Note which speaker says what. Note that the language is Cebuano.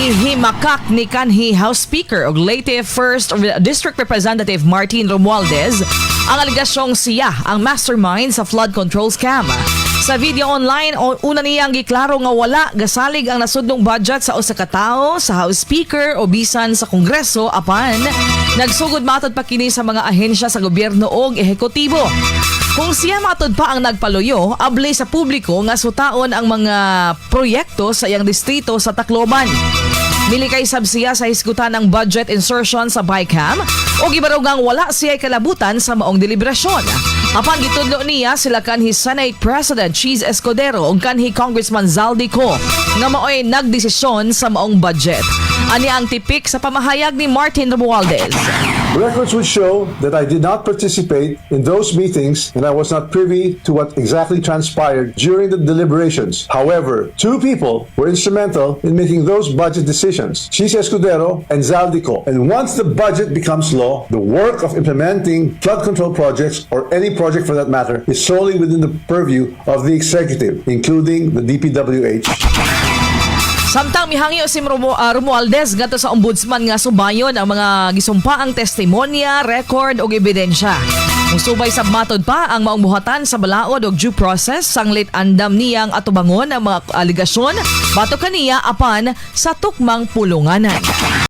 Speaker 1: Gihimakak ni kanhi House Speaker og Leyte First District Representative Martin Romualdez ang alegasyong siya ang mastermind sa flood control scam. Sa video online, una niyang giklaro nga wala gasalig ang nasudnong budget sa usa ka tawo, sa House Speaker o bisan sa Kongreso, apan nagsugod matod pa kini sa mga ahensya sa gobyerno og ehekutibo. Kung siya matod pa ang nagpaluyo, abli sa publiko nga sutaon ang mga proyekto sa iyang distrito sa Tacloban. Milikay sab siya sa hisgutan ng budget insertion sa BICAM o gibarugang wala siya kalabutan sa maong deliberasyon. Apan gitudlo niya sila kanhi Senate President Chiz Escudero ug kanhi Congressman Zaldy Co nga maoy nagdesisyon sa maong budget. Ani ang tipik sa pamahayag ni Martin Romualdez.
Speaker 2: Records would show that I did not participate in those meetings and I was not privy to what exactly transpired during the deliberations. However, two people were instrumental in making those budget decisions, Chiz Escudero and Zaldy Co. And once the budget becomes law, the work of implementing flood control projects, or any project for that matter, is solely within the purview of the executive, including the DPWH.
Speaker 1: Samtang mihangyo si Romualdez ngadto sa ombudsman nga subayon ang mga gisumpaang testimonya, record ug ebidensya. Musubay sab matod pa ang maong buhatan sa balaod og due process sanglit andam niyang atubangon ang mga alegasyon batok kaniya apan sa tukmang pulunganan.